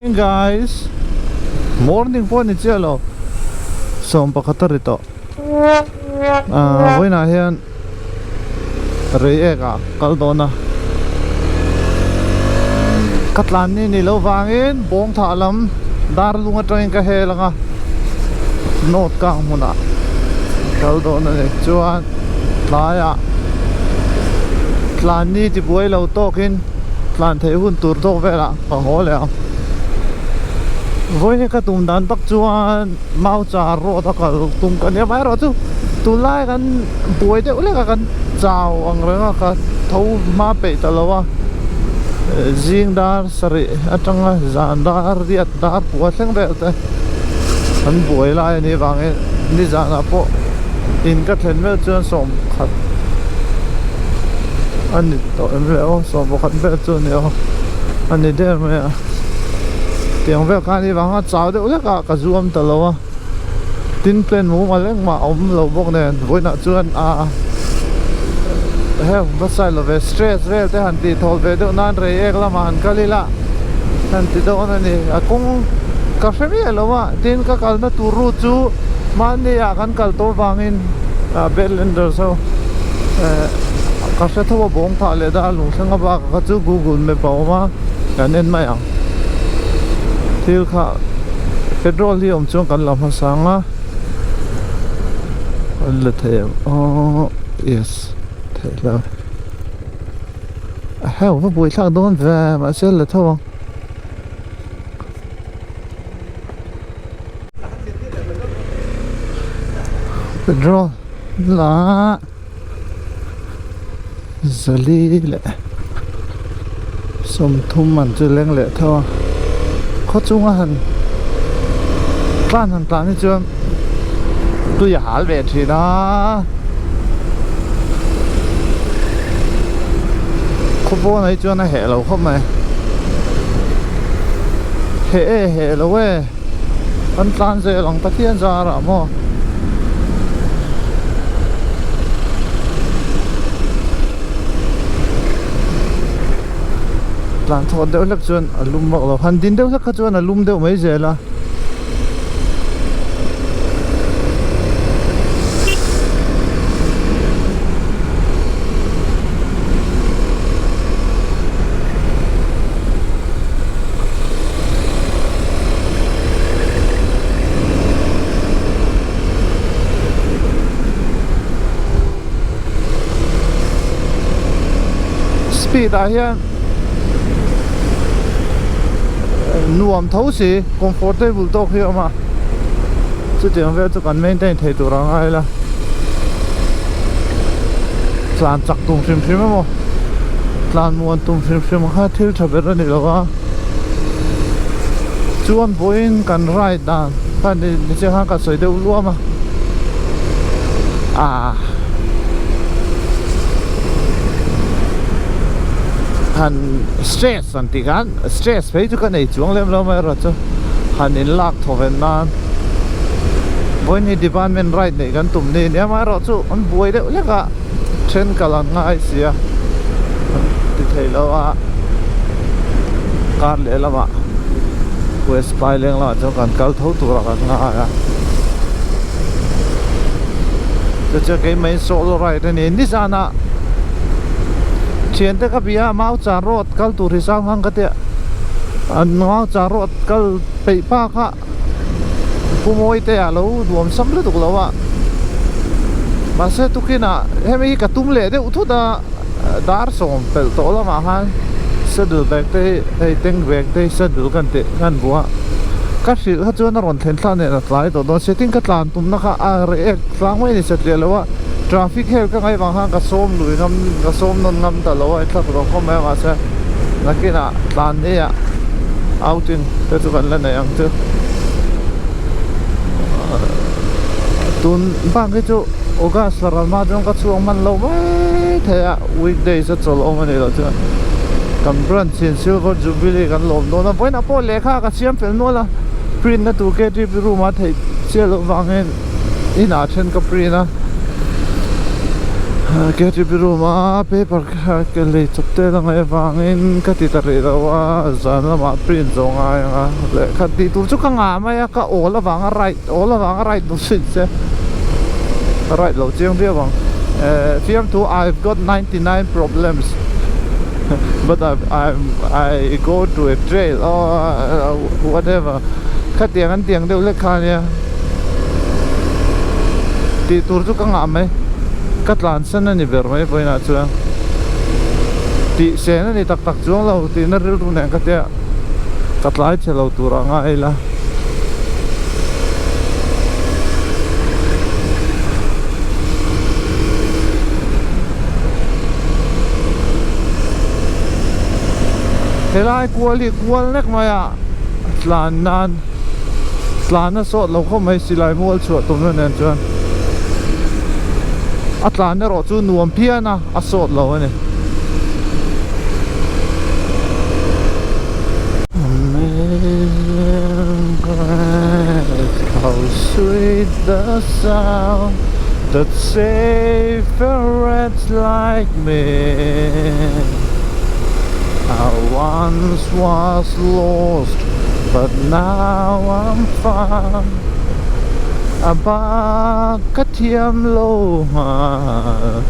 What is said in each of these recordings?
Guys, morning pawh ni chiah lo 11 a ri tawh ah vawiinah hian reiek ah kal dawn a ka tlan ni ni lo vangin bawng thah lam dar lung atangin ka hel ang a note kang hmunah kal dawn a ni chuan tlaiah tlan ni tibuai lo tawkin tlan theih hun tur tawk velah Ka haw leh ang. Vawiin ka tum dan tak chuan Maucha road a kal tum ka nia amaherawhchu tunlai kan buai deuh lek a kan chau ang reng a ka tho hma peih ta lo a zing dar sarih atanga zan dar riat dar pua thleng vel te kan buai lai a nih vangin nizanah pawh in ka thlen vel chuan sawmkhat a ni tawh em le aw 11 vel chu a ni aw a ni der mai a tiang vel khan i vang a chau deuh hlek a ka zuam ta lo a tin plan mumal engmah a awm lo bawk nen vawiinah chuan a heng va sai lo ve stress vel te han tih thawl ve deuh nan rei ek lamah han kal ila han ti dawn a ni a kawng ka hre miah lo a tin ka kalna tur route chu mahni ah kan kal tawh vangin ah Badlanders ho eh ka hre tho a bawng phah leh dah a lungthleng a bakah kha chu google map a awm a kan en mai ang thil kha petrol hi awm chuan kan la hmasa ang a kan la thei ang aw yes theih lo a heu va buaithlak dawn ve mahse la tho ang. Petrol la. Zali leh 30 an chu leng leh tho a khaw chunga han tlan han tlan hi chuan tui a hal ve thin a khaw pawnah hi chuan a heh lo khawp mai heh e heh lo e an tlan zel ang Pathian zarah maw. Tlan thawt deuh hlek chuan a lum vak lo han din deuh hlek kha chuan a lum deuh mai zel a. Speed ah hian nuam tho si comfortable tawk hi a awm a chutiang vel chu kan maintain thei tur ang a ila tlan chak tum hrim hrim emaw tlan muan tum hrim hrim kha thil tha ber a ni lo a chuan vawiin kan ride dan kha ni chiang khan ka sawi deuh luam a ah han stress an tih khan stress phei chu ka nei chuang lem lo mai erawh chu han in lak thaw ven nan vawiin hi department ride neih kan tum ni nia amaherawhchu an buai deuh hlek a then kal an ngai si a ti thei lo a kar leh lamah west paileng lamah chuan kan kal tho tur a kan ngai a chu chuan keimah in solo ride a ni nizanah thiante ka bia a mauchar road kal tur hi sang hang ka tia an mauchar road kal peih pa kha Pu Mawite a lo nuam sam lutuk lo a mahse tukinah hemi hi ka tum leh deuh thut a dar 10 pelh tawh lamah khan saddle bag te hi hei tank bag te hi saddle kan tih kan vuah a ka hrilh kha chuan a rawn thlen thla nen a tlai tawh dawn sia tin ka tlan tumna kha a reh tlang mai a ni satliah lo a traffic hel ka ngaih vang khan ka sawm lui ngam ka sawm nawn ngam ta lo a i thlak rawh khawp mai a mahse nakinah tlan ni ah outing te chu kan la nei ang chu tun bak hi chu August la ral hma chuan ka chhuak hman lo mai thei a weekdays a chawlh awm a nih loh chuan kan branch in silver jubilee kan lawm dawn a vawiinah pawh lehkha ka siam fel nual a print na tur ktp room a theih chiah loh vangin inah then ka print a. KTP room a paper kha ka lei chawp tel angai avangin ka ti ta rih lo a zan lamah print zawh ngai ang a lehkha tih tur chu ka ngah mai a ka awl avanga right awl avanga right lo sin se ka right lo chiang viau ang eh fiamthu I've got 99 problems but I I go to a trail or whatever khatiang an tiang deuh lek kha ania tih tur chu ka ngah mai ka tlansan a ni ber mai vawiinah chuan tih sen a ni tak tak chuang lo tihna rilru nen ka tia ka tlai chhe lo tur ah ngai ila. Helai kual hi kual nek mai a tlan nan tlan a sawt lo khawp mai silai mual chhuah tumna nen chuan a tlan erawh chu nuam phian a a sawt lo a ni. Amazing grace how sweet the sound that saved a wretch like me I once was lost but now I'm found A bak ka thiam lo nghal.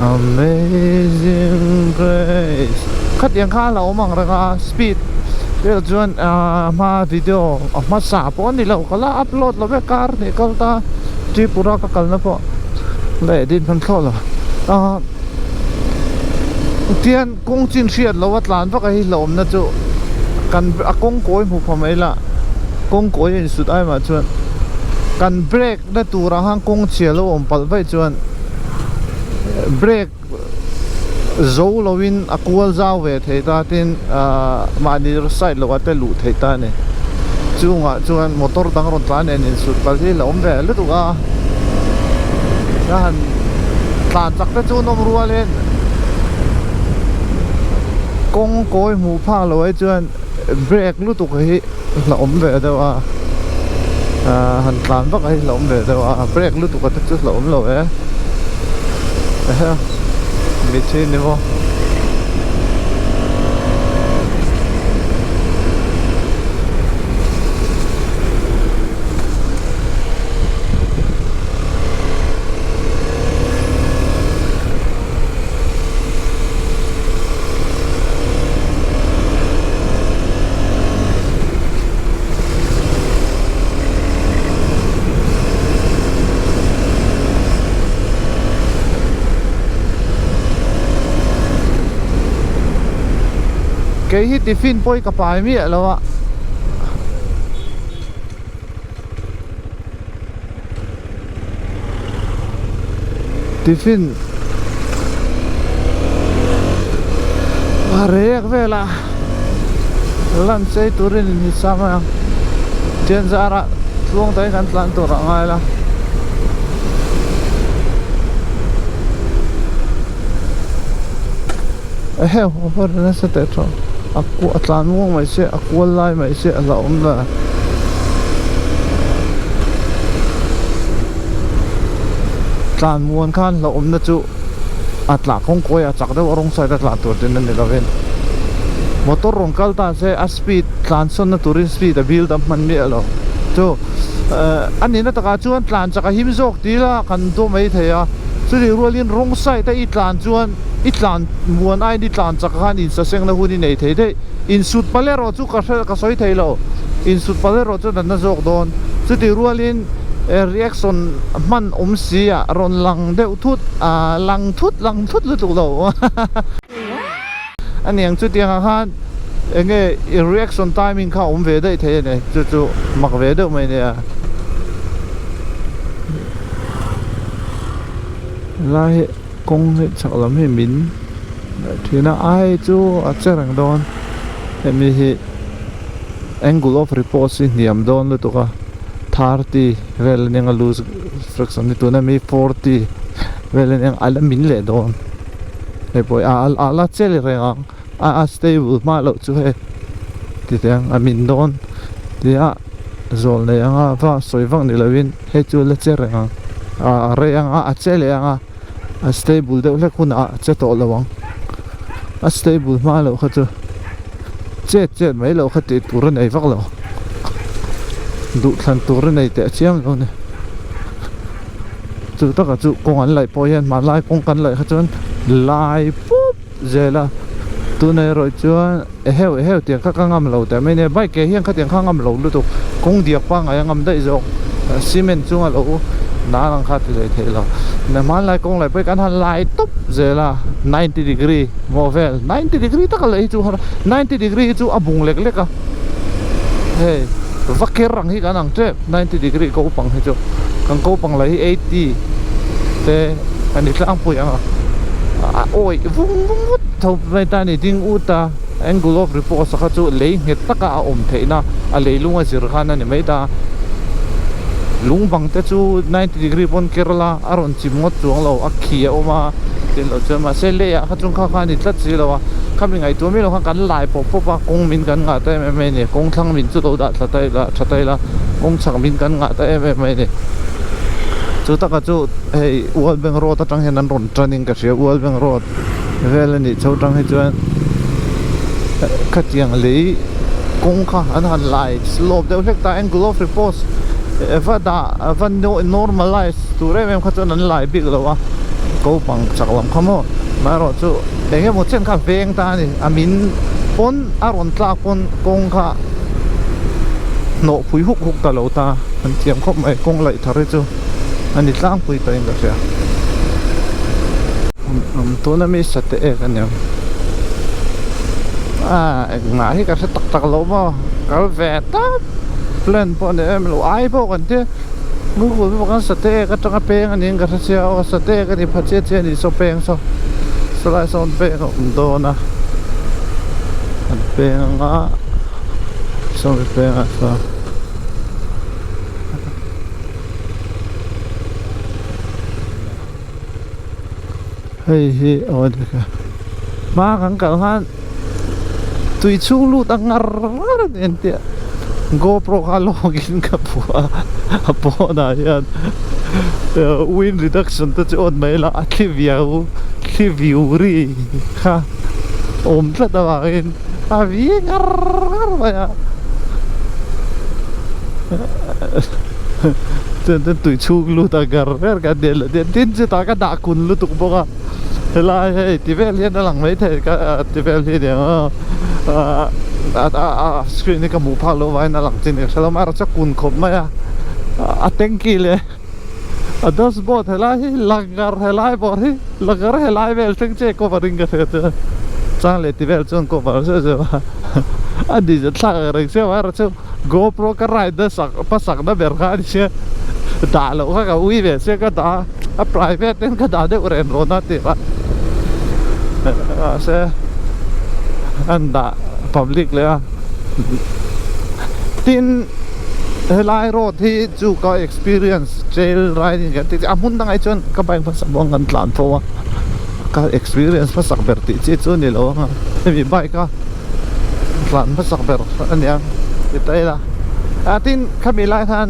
Amazing Grace Khatiang kha a la awm ang reng a speed vel chuan ahh hma video a hmasa pawh a ni lo ka la upload lo vek kar hnih kal ta Tripura ka kalna pawh la edit hman thlawh lo ahh tian kawng chin hriat loh a tlan vak a hi hlauhawmna chu kan a kawng kawi hmu pha mai la kawng kawi a insut ai mah chuan kan brake na turah khan kawng chhia lo awm palh vaih chuan brake zo lovin a kual zau ve thei ta tin ahh mahni side lovah te luh theih ta a ni chungah chuan motor dang rawn tlan nen insut palh hi la awm ve lutuk a a han tlan chak te chu nawm rualin kawng kawi hmuh phak loh ai chuan brake lutuk hi la awm ve deuh a ahh han tlan vak hi la awm ve deuh a brake lutuk a te chu la awm lo e mitthi ni maw. Kei hi tiffin pawh hi ka pai miah lo a. Tiffin a rek vel a lunch ei turin in hi sam a thian zarah tluang takin kan tlan tur a ngai la. Eheu a va ri nasa teh tawh a a tlan muang mai se a kual lai mai se a hlauhawm la tlan muan khan hlauhawm na chu a tlah kawng kawi a chak deuh a rawng side a tlan tur tin a ni lovin motor rawn kal ta se a speed tlan sawn na turin speed a build up hman miah lo chu eh a nihna takah chuan tlan chak a him zawk tih ila kan dawh mai thei a chutih rualin rawng side a i tlan chuan. I tlan muan aiin i tlan chak khan insasengna hun i nei thei daih. Insut palh erawh chu ka hre ka sawi thei lo. Insut palh erawh chu natna zawk dawn. Chutih rualin reaction hman awm si ah rawn lang deuh thut ah lang thut lang thut lutuk lo aniang chutiang ah khan enge i reaction timing kha awm ve daih thei a ni. Chu chu mak ve deuh mai nia. Helai hi. Kawng hi chhak lam hi min daih thin a ai chu a che reng dawn hemi hi angle of repose hi hniam dawn lutuk a. 30 vel aniang a loose friction hi tuna mi 40 vel aniang a la min leh dawn hei pawh hi a la che reng ang a a stable hma loh chu hei titiang a min dawn tia zawl nei anga va sawi vak ni lovin hei chu a la che reng ang a rei anga a che leh anga a stable deuh hlek hunah a che tawh lo ang a stable hma loh kha chu chet chet mai loh kha tih tur a nei vak lo duhthlan tur a nei teh chiam lo a ni chu takah chu kawng an laih pawh hian hmanlai kawng kan laih kha chuan lai pup zel a tunah erawh chuan eheu eheu tiang kha ka ngam lo teh mai nia bike ke hian khatiang kha a ngam lo lutuk kawng diak pangngai a ngam daih zawk cement chunga lo nan ang kha a ti leh theih lo hmanlai kawng laih pawh hi kan han lai tawp zel a ninety degree maw vel ninety degree taka leh hi chu ninety degree hi chu a bung lek lek a hei va ker ang hi kan ang tep ninety degree ko pang hi chu kan ko pang lah hi eighty te a ni tlangpui ang a a awih vung vung vut tho mai ta a ni ding ut a angle of repose kha chu lei nghet taka a awm theih na a lei lung a zir khan a ni mai ta lung bang te chu ninety degree pawn ker la a rawn chim ngawt chuang lo a khi a awm a tin loh chuan mahse leiah kha chung kha kha a ni tlat si lo a khami ngaihtuah miah lo khan kan lai pawp pawp a kawng min kan ngah ta em em mai a ni kawng thlang min chu lo dah thla ta ila tha ta ila kawng chhak min kan ngah ta em em mai a ni chu taka chu hei World Bank road atang hian an rawn tan in ka hria World Bank road vel a nih chho tang hi chuan khatiang lei kawng kha an han lai slope deuh hlek ta angle of repose va dah va normalize tur em em kha chuan an lai bik lo a ko pang chak lam kha maw amaherawh chu eng emaw chen kha veng ta a ni a min pawn a rawn tlak pawn kawng kha hnawh phui huk huk ta lo ta an thiam khawp mai kawng laih thar hi chu a ni tlangpui tawh in ka hria tuna mi sate ek a niang ah engmah hi ka hre tak tak lo maw kal ve tawp plan pawh a ni em lo ai pawh kan tia google pawh khan sate ek atanga peng a niin ka hre sia aw sate ek a ni pha chiah chiah a nih saw peng saw sawlai sawn peng a awm dawn a an peng anga sawmi pengah sawn. Hei hi aw dik a hma kan kal khan tui chhung lut a ngar ngar a ni an tia GoPro kha lawk in ka phuah a a pawnah hian wind reduction te chu on mai la a thli viau thli viu ri kha awm tlat avangin a vi ngar ngar mai a. Chuan chuan tui chhung lut a gar ber kan ni lo tin tin chutah ka dah kun lutuk bawk a helai hei ti vel hian a lang mai thei ka ti vel hi aniang a a screen hi ka hmuh phak loh vangin a lang chin ka hre lo mai erawh chu a kun khawp mai a a tanky leh a dashboard helai hi langar helai bawr hi langar helai vel thleng che cover in ka hria chuan chang leh ti vel chuan cover zeuh zeuh a a ni thlak ang reng sia erawh chu. GoPro ka ride na sak hmasak na ber kha a ni sia dah loh kha ka ui ve sia ka dah a a private ten ka dah deuh ren rawn a tir a mahse an dah public leh a tin helai road hi chu ka experience trail riding kan tih chi a hmun dangah hi chuan ka bike hmasa buang kan tlan fo a ka experience hmasak ber tih chi chu a ni lo ang a hemi bike a. Tlan hmasak ber a nia ti ta ila a tin khami lai khan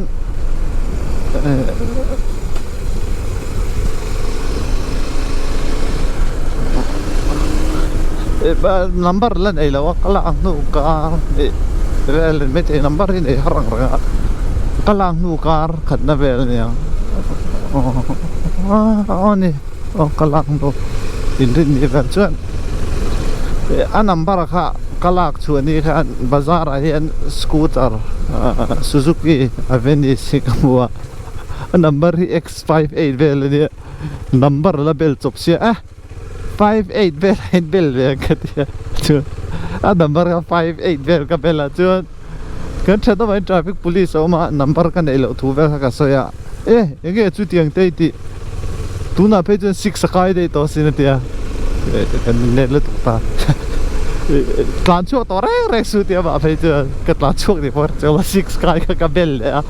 number la nei lo a ka lak hnu kar vel maithei number hi nei har ang reng a ka lak hnu kar khatna vel a nia aw ni aw ka lak hnu inrinni vel chuan. A number kha ka lak chhuah ni khan bazar ah hian scooter Suzuki Avenis hi ka hmu a a number hi X 58 vel a nia number la bel chawp sia a 58 vel a in bel ve ang ka tia chuan a number kha 58 vel ka bel a chuan kan thenawm ah hian traffic police a awm a number ka neih loh thu vel kha ka sawi a e enge chutiang te i tih. Tunah phei chuan 6 a kai daih tawh asin a ti a, kan let lutuk ta. Tlan chhuak tawh reng reng su tia mah phei chuan ka tlan chhuak ni pawh chuan a six kai kha ka bel leh a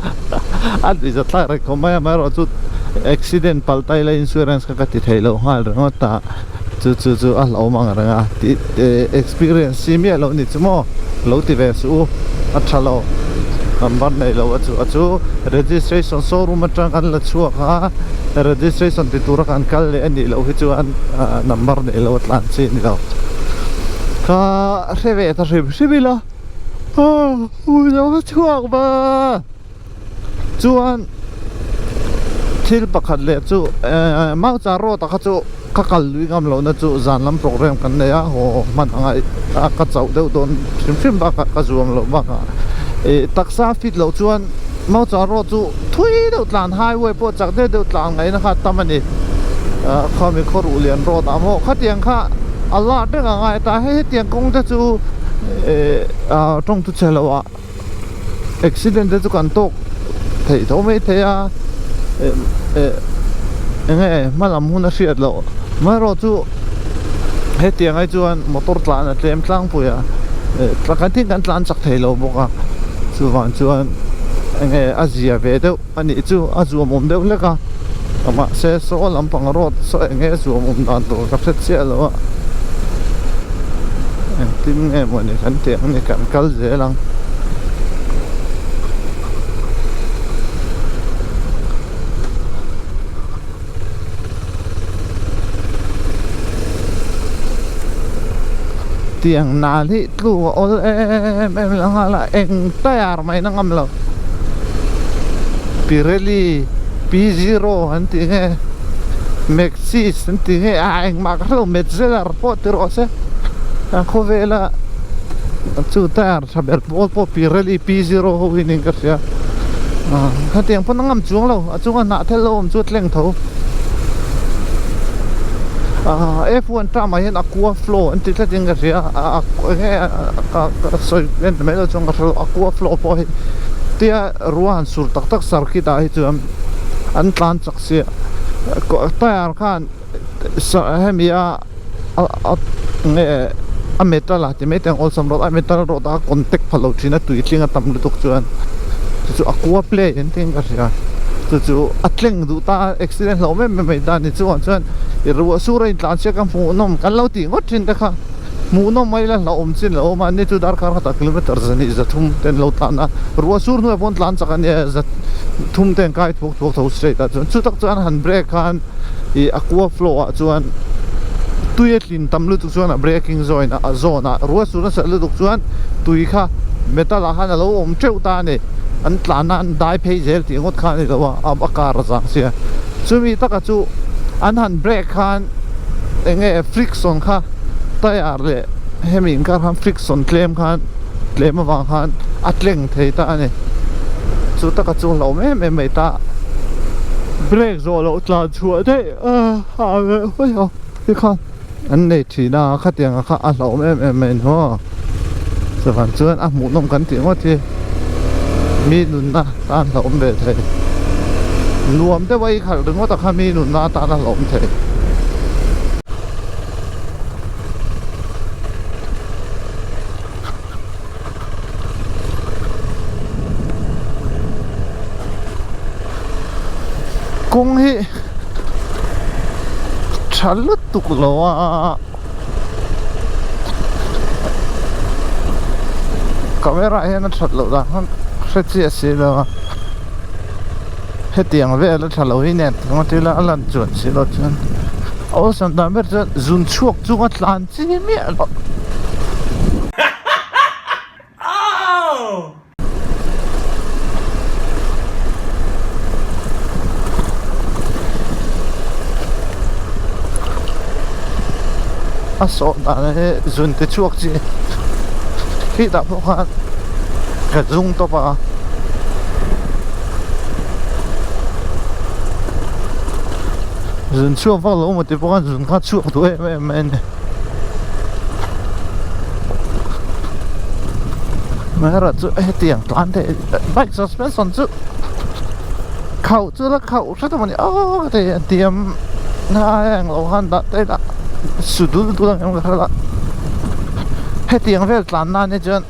a nuih zat thlak reng khawp mai a amaherawh chu accident palh ta ila insurance kha ka ti thei lo nghal ringawt a chu chu chu a hlauhawm ang reng a tih experience si miah loh ni chu maw lo ti ve suh u a tha lo number nei lo a chu a chu registration showroom atang kan la chhuak a registration ti tura kan kal leh a nih loh hi chuan number nei lo a tlan chi a ni lo. Ka hre ve ta hrim hrim ila ui lo va chhuak va chuan thil pakhat leh chu mau char road ah kha chu ka kal lui ngam lohna chu zan lam program kan nei a haw hman anga ka chauh deuh dawn hrim hrim bakah ka zuam loh bakah ih taksa fit loh chuan mau char road chu thui deuh tlan highway pawh chak deuh deuh tlan ngaihna kha a tam a ni khami khaw ruh lian road ah maw khatiang kha a lar reng a ngai ta hei hetiang kawng te chu eh tawng chu che lo ah accident te chu kan tawk theih tho mai thei a eh eh eng nge hma lam hun a hriat loh amaherawh chu hetiang ai chuan motor tlan a tlem tlangpui a eh kan thil kan tlan chak thei lo bawk a chuvang chuan eng nge a zia ve deuh a nih chu a zuam awm deuh hlek a mahse saw lampang road saw eng nge a zuam awm dan tur ka hre chiah lo a engtin nge mawni kan tih ang ni kan kal zel ang. Tiang nal hi tlu a awl em em lo nghal a eng tire mai na ngam lo Pirelli P zero an tih nge Maxxis an tih nge a engmah ka hrelo Metzeler pawh ti rawh se a khawvela chu tire tha ber pawl pawh Pirelli P zero ho hi niin ka hria khatiang pawn a ngam chuang lo a chunga hnah thel lo awm chu a tleng tho F1 term ah hian aqua flow an ti tlat in ka hria a enge ka sawi en mai lo chuan ka hre lo aqua flow pawh hi tia ruah han sur tak tak circuit ah hi chuan an tlan chak sia tyre khan hemi a nge a metal a ti mai te ang awlsam rawt a metal rawt a contact pha lo thin a tui tling a tam lutuk chuan chu chu aqua play an ti in ka hria chu chu a tleng duh ta a accident hlauh em em mai ta ni chuan chuan i ruah sur a intlan chiah ka hmuhnawm kan lo tih ngawt thin te kha hmuhnawm mai ila hlauhawm chin lo awm a ni chu darkar khatah kilometer zahnih zathum te an lo tlan a ruah sur hnuaiah pawh an tlan chak a nia zathum te an kai thuak thuak tho straight ah chuan chutak chuan han brake khan ih aqua flow ah chuan tui a tlin tam lutuk chuan a braking zawn a zawn ah ruah sur nasa lutuk chuan tui kha metal ah khan alo awm teuh ta a ni an tlan a an dai phei zel tih ngawt kha a ni lo a a car a zang sia chumi taka chu an han brake khan eng nge friction kha tyre leh hemi inkar khan friction tlem khan tlem avang khan a tleng thei ta a ni chu taka chu hlauhawm em em mai ta brake zawh loh tlan chhuah daih a a leh hawi a tikhan an nei thin a khatiang kha a hlauhawm em em mai ni maw chuvang chuan a hmuhnawm kan tih ngawt hi mi nunna tan hlauhawm ve thei nuam deuh a i khalh ringawt a kha mi nunna atan a hlauhawm thei. Kawng hi tha lutuk lo a camera hian a that loh dan khan hre chiah si lo a hetiang vel a tha lo hi nen ringawt ila a lan chuan si lo chuan awlsam dan ber chuan zun chhuak chunga tlan chi miah loh. A sawh dan hi zun ti chhuak chi khi tah pawh khan ka zung tawp a zun chhuak vak lo maw ti pawh khan zun kha chhuak duh em em mai a ni. Amaherawh chu hetiang tlan te bike suspension chu khauh chu la khauh hret a ni aw ka ti a tiam na a eng lo khan dah te ila su dul dul ang em ka hre la Hetiang vel tlan nan hi chuan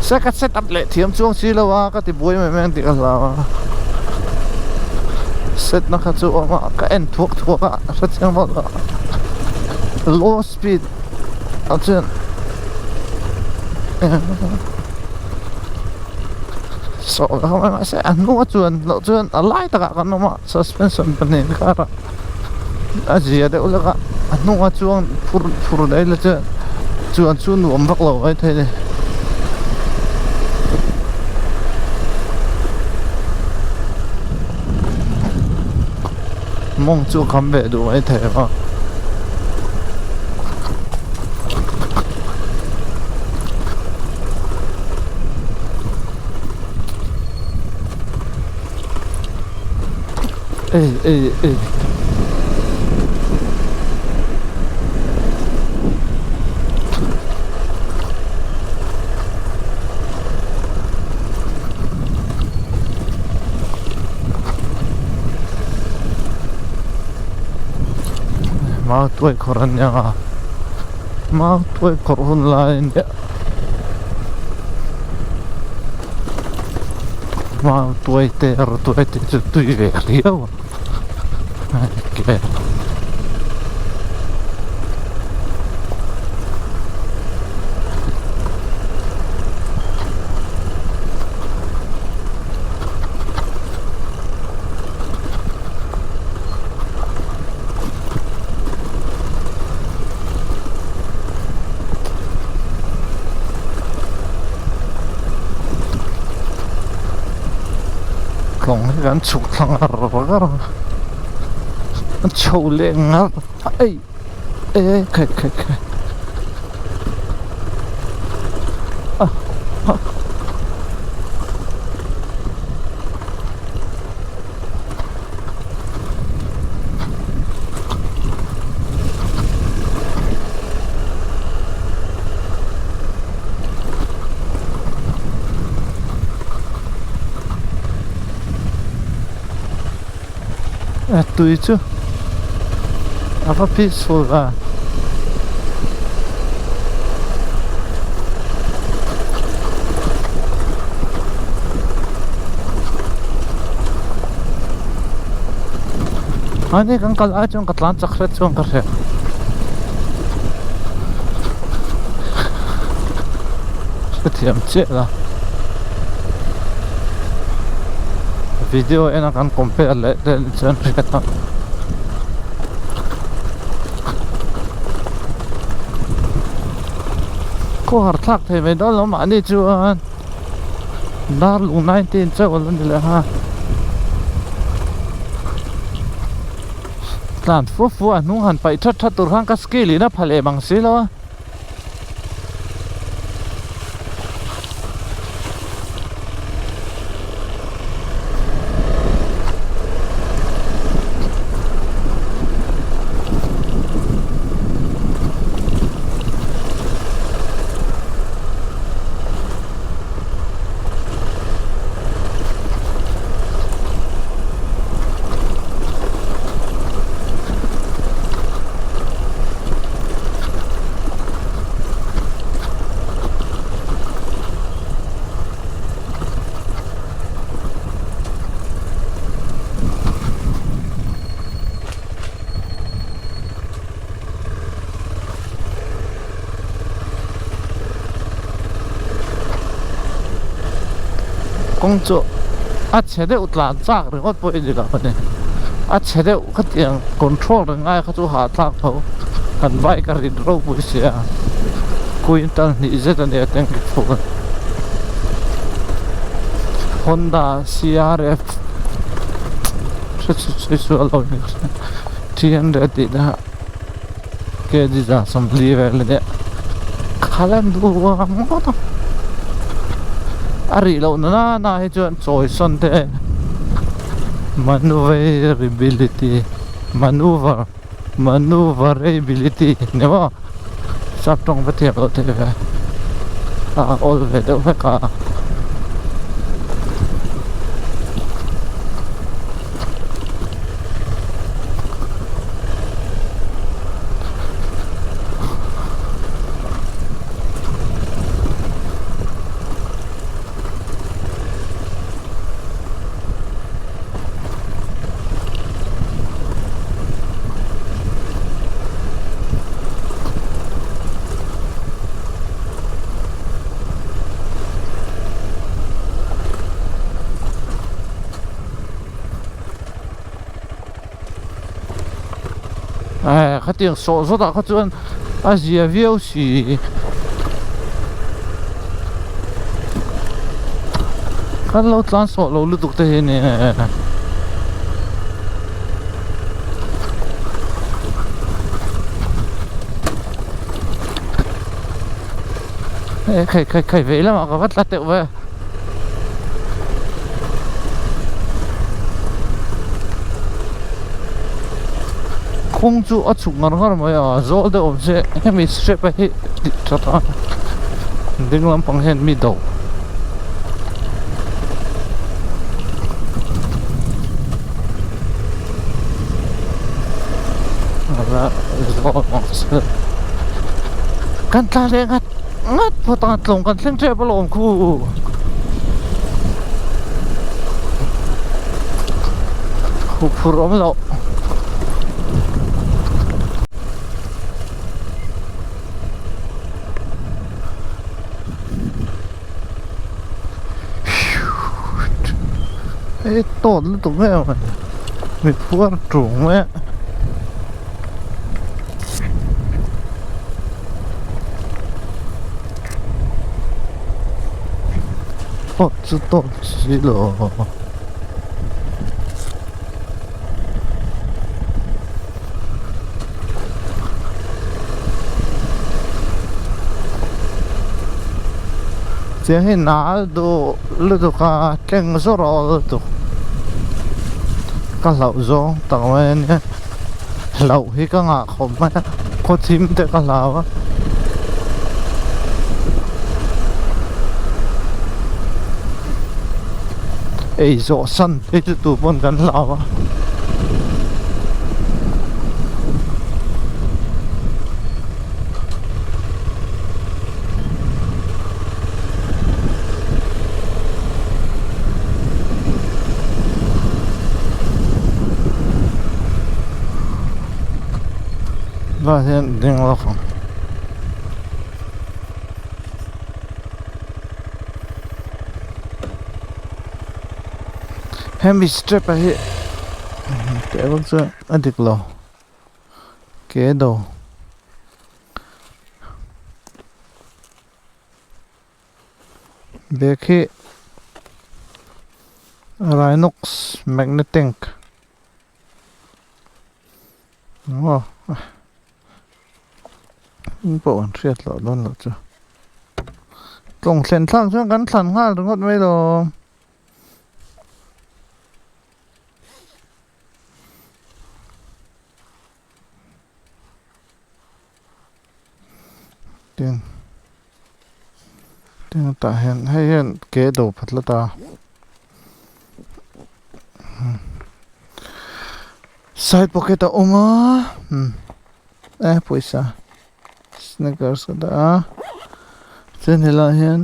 se ka set up leh thiam chuang si lo a ka ti buai mai mai ang tih ka hlau a set na kha chu awm a ka en thuak thuak a a hrechiang vak lo low speed ah chuan sawh lo mai mahse a hnung a chuan loh chuan a lai takah kan awm a suspension pahnih karah. A zia deuh lek a a hnunga chuang phur phur daih la chuan chuan chu nuam vak lo mai thei a ni. Mawng chu a kham ve duh mai thei a. Ei ei ei Mau tuai khawrh an nia a mau tuai khawrh hun lai a nia. Mau tuai te ar tuai te chu tui ve riau a ke Tlawng hi kan chhuk thla ngar ngar a a chho leh ngar ei e khai khai khai a a. Tui chu a va peaceful a. Mahni kan kal ai chuan ka tlan chak hret chuan ka hria hrethiam chiah la video en a kan compare leh te chuan hriat a. Khawhar thlak thei mai dawn lo mahni chuan dar lung 19 chauh a la ni leh a tlan fua fua a hnung han paih that that tur khan ka skill in a pha leh mang si lo a. Kawng chu a chhe deuh tlan chak ringawt pawh i ni lo a ni a chhe deuh khatiang control reng ai kha chu hahthlak tho kan bike a rit ropui sia quintal hnih zet a nia tank full Honda C_R_F 300 tih na kg 40 vel a nia khalan duh ang ngawt a a rih loh na na hi chuan chawi sawn te maneuverability maneuver maneuverability ni maw sap tawng va thiam loh theih ve a awl ve deuh vek a. Eh khatiang sawh zawt ah kha chuan a zia viau si kan lo tlan sawh lo lutuk te hi a ni e khai khai khai vei lamah ka va tla teuh ve. Kawng chu a chhuk ngar ngar mai a zawl deuh awm se hemi step a hi tih that a ding lampang hian mi do zawl ang se kan tla leh ngat ngat phawt ang tlawng kan thleng tep alawm khu. Huphurh awm loh. Hei tawt lutuk em a ni mi phuar ṭung mai a. Tawt chu tawt si lo. Chiang hi nal duh lutuk a tleng zawr a awl lutuk ka hlauh zawng tak mai a nia hlauh hi ka ngah khawp mai a khaw thim te ka hlau a. Ei zawh san phei chu tu pawn kan hlau a. Tah hian ding lawk ang. Hemi step a hi teh vak chuan a dik lo ke do bag hi Rhinox magnetic aw eng pawh an hriat loh dawn loh chu tlawng thlen thlak chuan kan thlan nghal ringawt mai lo tin tin tah hian hei hian ke do phat la ta. Side pocket a awm a e pawisa sneakers ka dah a chuan helaiah hian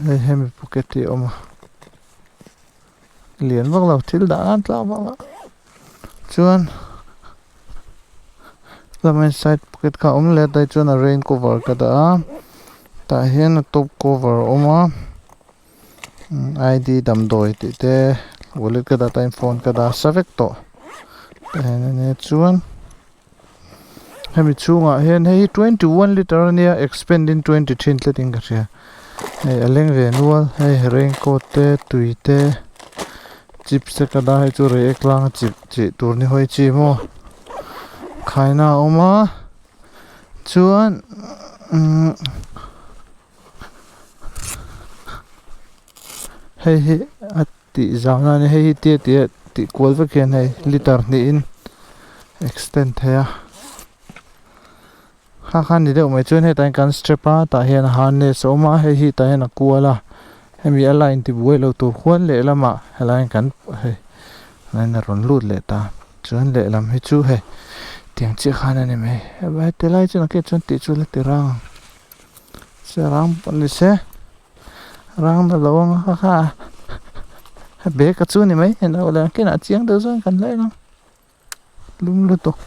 hei hemi pocket hi a awm a lian vak lo thil dah nan tlak vak lo chuan lamah hian side pocket kha a awm leh a tai chuan a rain cover ka dah a tah hian a top cover a awm a. ID damdawi tih te wallet ka dah ta in phone ka dah sa vek tawh tihian a nia chuan hemi chhungah hian hei hi 21 litre ania expand in 23 tlat in ka hria hei a leng ve nual hei raincoat te tui te chips te ka dah hei chu reiek tlang a chip chih tur ni hawi chi maw khaina a awm a chuan umm. Hei hi a tih zau na a ni hei hi tia tia tih kual vek hian hei liter hnihin extend thei a kha kha ni deuh mai chuan hetah hian kan strap a tah hian harness a awm a hei hi tah hian a kual a hemi a line ti buai lo tur khuan lehlamah helai hian kan hei line a rawn lut leh ta chuan lehlam hi chu hei tiang chiah khan a ni mai heti lai chu nakeh chuan tih chu la ti rang ang. Se rang pawh ni se rang na lo ang a kha a bag a chu ni mai hei lo leh kinah chiang deuh zawng kan la en ang lum lutuk.